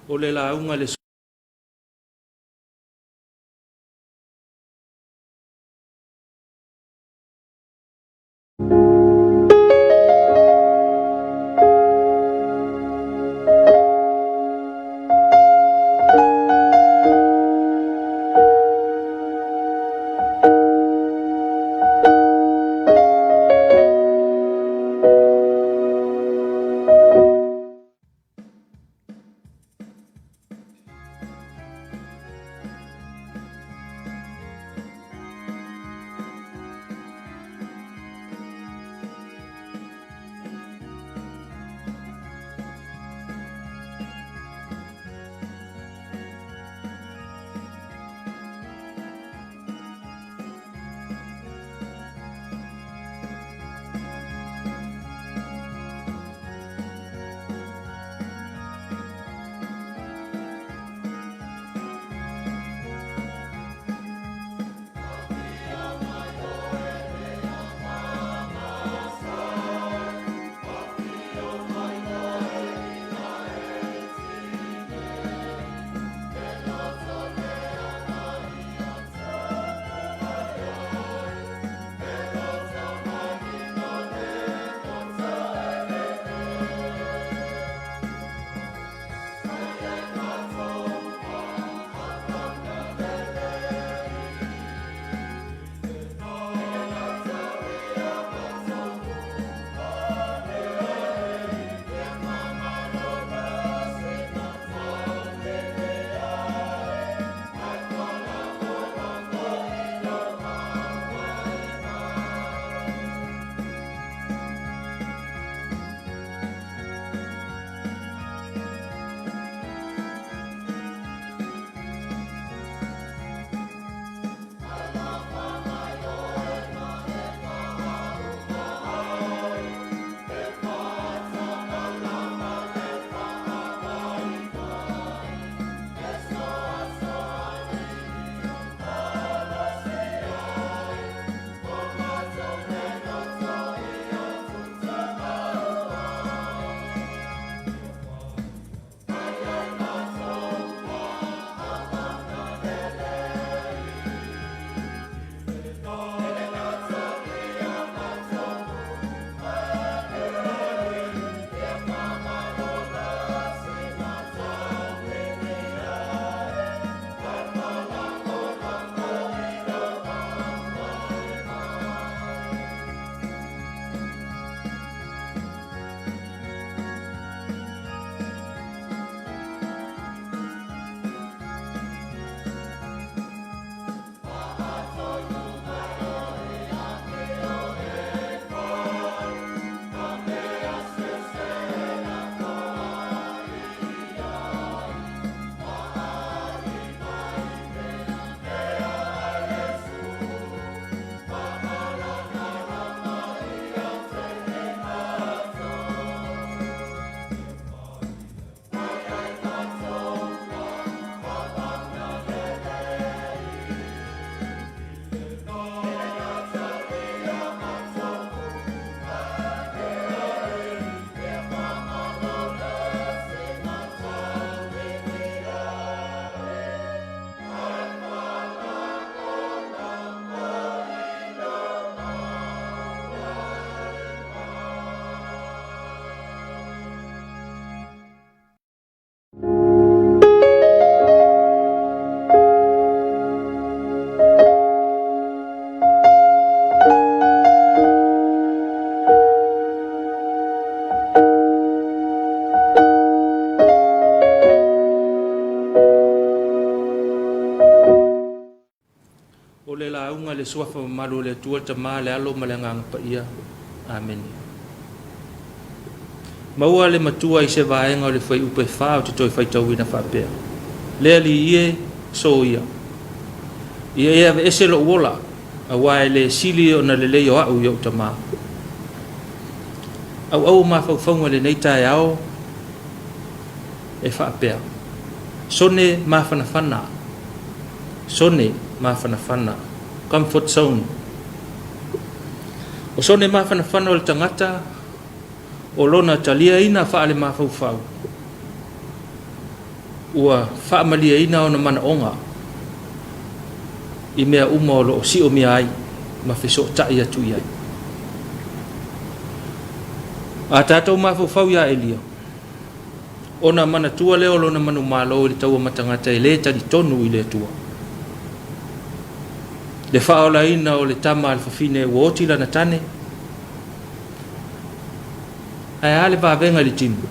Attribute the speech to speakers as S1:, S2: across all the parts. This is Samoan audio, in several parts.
S1: O le lauga i le O le lauga i le Suafa mamalu o le Atua, le Tama, le Alo ma le Agaga Paia. Amene. Maua le matua i se vaega o le fuaiupu e 4 ou te toe faitauina faapea. Le Alii e, soia. Ia e aveese lou ola, auā e le sili ona lelei o a'u i o'u tamā. Auau o mafaufauga i lenei taeao e faapea. Sone mafanafana. Sone mafanafana. Comfort zone. O sone mafanafana o le tagata o lona taliaina faale-mafaufau. Ua faamalieina ona manaoga i mea uma o lo o siomia ai ma fesootai atu i ai. A tatou mafaufau iā Elia, ona manatua lea o lona manumalo i le taua matagata e lē talitonu i le Atua. Le faaolaina o le tama a le fafine ua oti lana tane, ae a le vavega i le timu,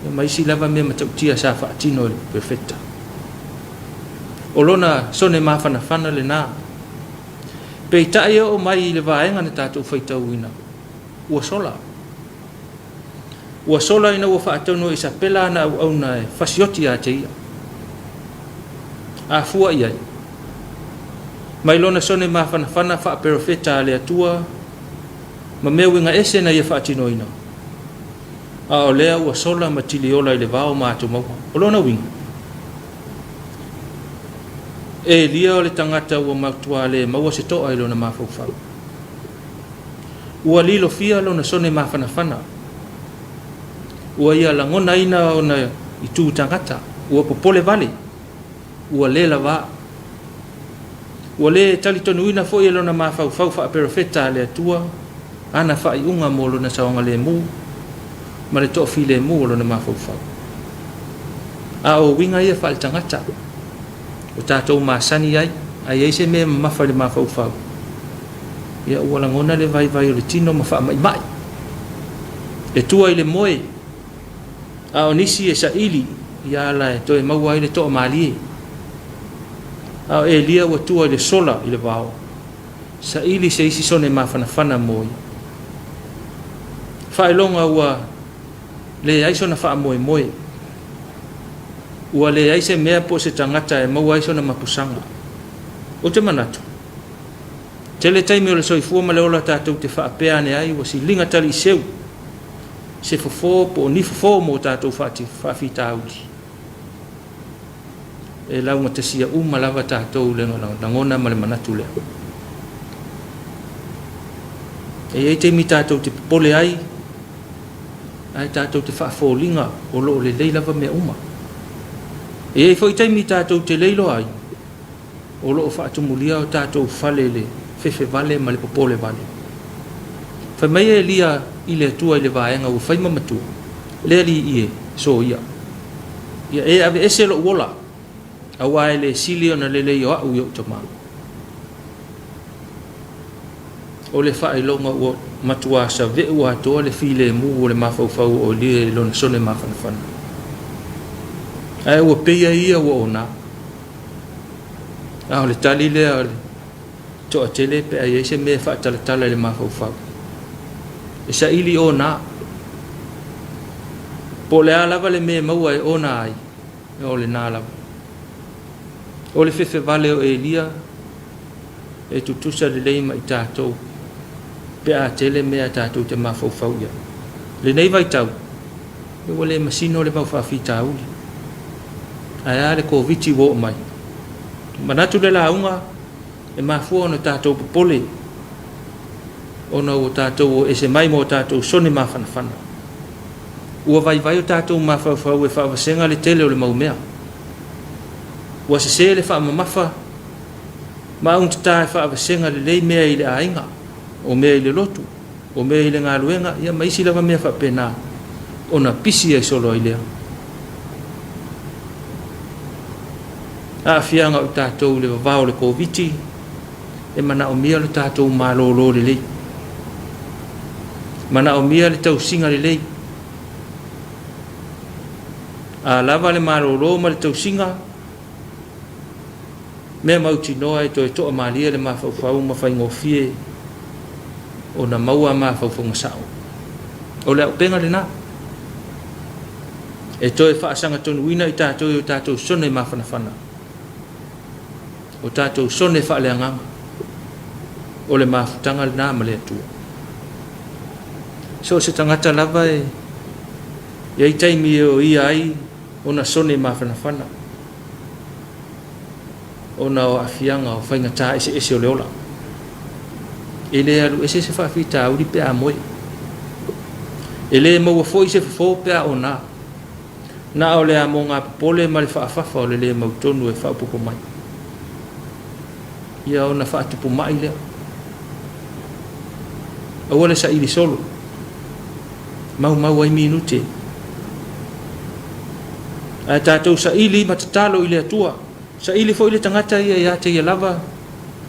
S1: ia ma isi lava mea matautia sa faatino e le perofeta. O lona sone mafanafana lenā. Peitai e oo mai i le vaega na tatou faitauina, ua sola. Ua sola ina ua faatonu e Isapela ana auauna e fasioti ia te ia. A fua i ai, mai lona sone mafanafana faaperofeta a le Atua ma mea uiga ese na ia faatinoina, a o lea ua sola ma tiliola i le vao ma atomaua. O lona uiga, Elia o le tagata ua matuā le maua se toa i lona mafaufau. Ua lilofia lona sone mafanafana. Ua ia lagonaina ona itu tagata. Ua popole vale. Ua le lavā. Ua le talitonuina foi e lona mafaufau faaperofeta a le Atua ana faaiuga mo lona saogalemu ma le toafilemu o lona mafaufau. A o uiga ia faaletagata ua tatou masani ai, a i ai se mea e mamafa i le mafaufau, ia ua lagona le vaivai o le tino ma faamaimai. E tua i le moe, a o nisi e saili i ala e toe maua ai le toamalie. A o Elia ua tua i le sola i le vao, saili se isi sone mafanafana mo ia. Faailoga ua leai sona faamoemoe. Ua leai se mea po o se tagata e maua ai sona mapusaga. Ou te manatu, tele taimi o le soifua ma le ola tatou te faapea ane ai ua siliga taliiseu se fofo po o ni fofo mo tatou faafitauli. E laugatasia uma lava tatou i le lagona ma le manatu lea. E i ai taimi tatou te popole ai, ae tatou te faafoliga o lo o lelei lava mea uma. E i ai foi taimi tatou te le iloa ai, o lo o faatumulia o tatou fale i le fefevale ma le popolevale. Fai mai Elia i le Atua i le vaega ua fai ma matua, Le Alii e, soia. Ia e aveese lou ola, auā e le sili ona lelei o au i ou tama. O le faailoga ua matuā save'u atoa le filemu o le mafaufau o Elia i lona sone mafanafana. Ae ua pei ai ia ua ona. A o le tali lea o le toatele pe a i ai se mea e faatalatala i le mafaufau. E saili ona. Po o le a lava le mea e maua e ona ai, o lena lava. O le fefevale o Elia e tutusa lelei ma i tatou pe a tele mea tatou te mafaufau i ai. Lenei vaitau, ua le masino le mau faafitauli. Ae a le Koviti ua oo mai. Manatu le lauga e mafua ona tatou popole ona ua tatou o ese mai ma o tatou sone mafanafana. Ua vaivai o tatou mafaufau e faavasega le tele o le mau mea. Ua sesē le faamamafa ma augatata e faavasega lelei mea i le aiga, o mea i le lotu, o mea i le galuega, ia ma isi lava mea faapena, ona pisi ai solo ai lea. Aafiaga o i tatou i le vavao o le Koviti, e manaomia lo tatou malōlō lelei. Manaomia le tausiga lelei. A lava le malōlō ma le tausiga, mea mautinoa e toe toamalie le mafaufau ma faigofie ona maua mafaufauga sao. O le auupega lenā, e toe faasagatonuina i tatou i o tatou sone mafanafana, o tatou sone faaleagaga, o le mafutaga lenā ma le Atua. So o se tagata lava e i ai taimi e oia ai ona sone mafanafana, ona o aafiaga o faigata eseese o le ola. E le alu ese se faafitauli pe a moe. E le maua foi se fofo pe a ona. Na o le amoga popole ma le faafafa o le lē mautonu e faaopoopo mai. Ia ona faatupu ma'i lea. Aua le saili solo. Maumau ai minute. Ae tatou saili ma tatalo i le Atua. Saili foi le tagata ia ia te ia lava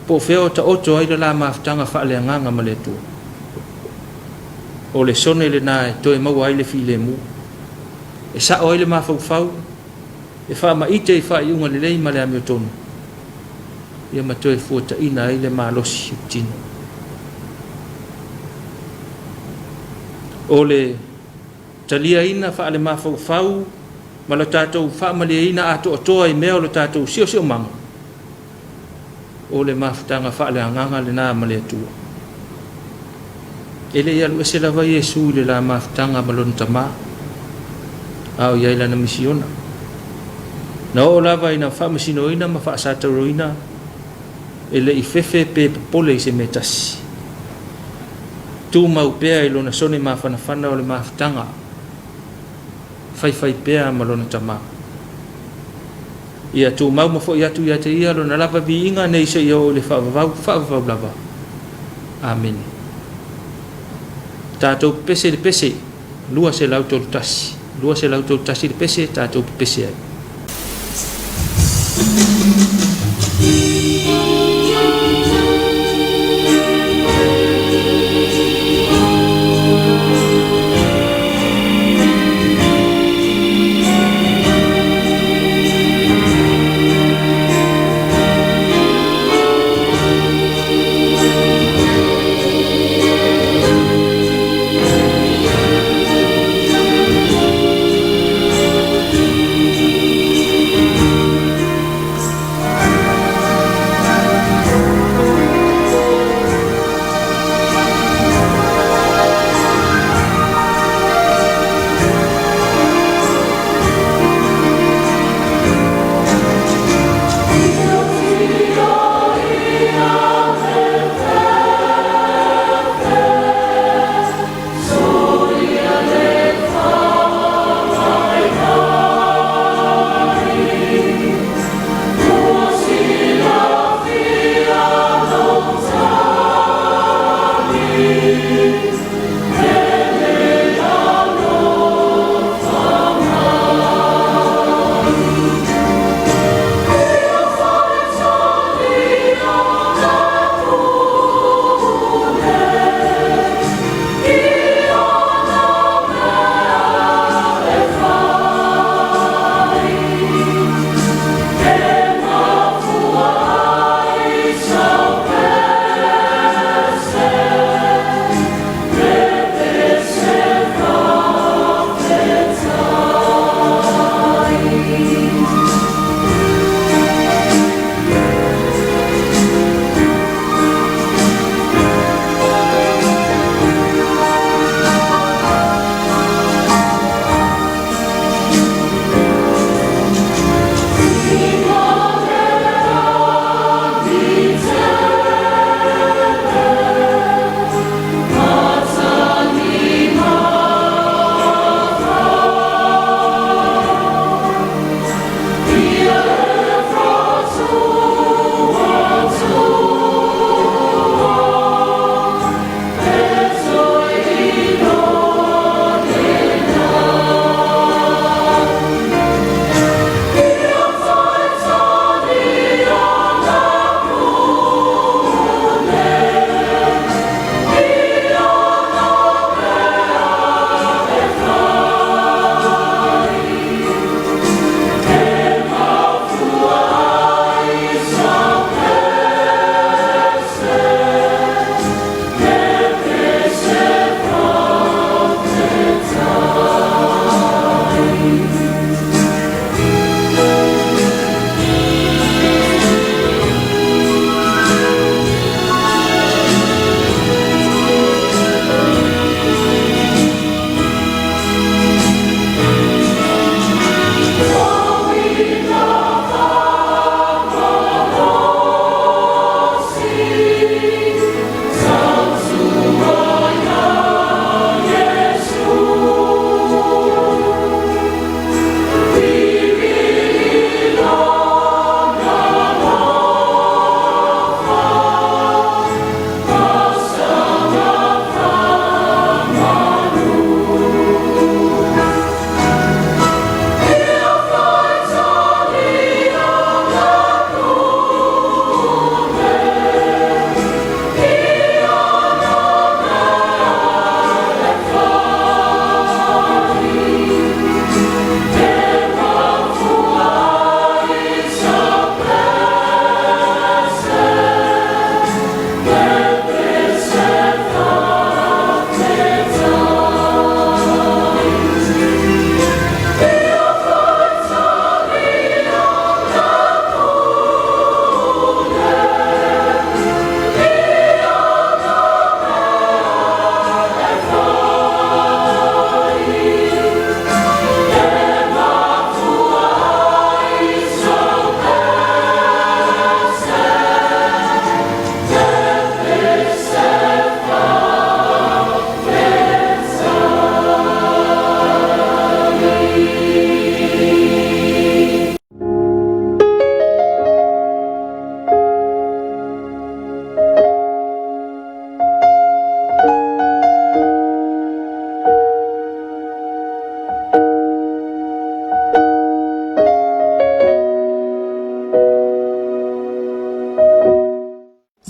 S1: po o fea o taoto ai le la mafutaga faaleagaga ma le Atua. O le sone lena e toe maua ai le filemu. E sa'o ai le mafaufau, e faamaite i faaiuga lelei ma le amiotonu, ia ma toe fuataina ai le malosi o tino. O le taliaina faalemafaufau ma le tatou faamalieina atoatoa i mea o le tatou siosiomaga, o le mafutaga faaleagaga lena ma le Atua. E le i alu ese lava Iesu i le la mafutaga ma lona Tamā, a o i ai lana misiona. Na oo lava ina faamasinoina ma faasatauroina, e le i fefe pe popole i se mea tasi. Tumau pea i lona sone mafanafana o le mafutaga, faifai pea ma lona Tamā. Ia tumau ma fo'i atu ia te ia lona lava viiga nei seia oo i le faavavau, faavavau lava. Amene. Tatou pepese i le pese 231, 231 le pese tatou pepese ai.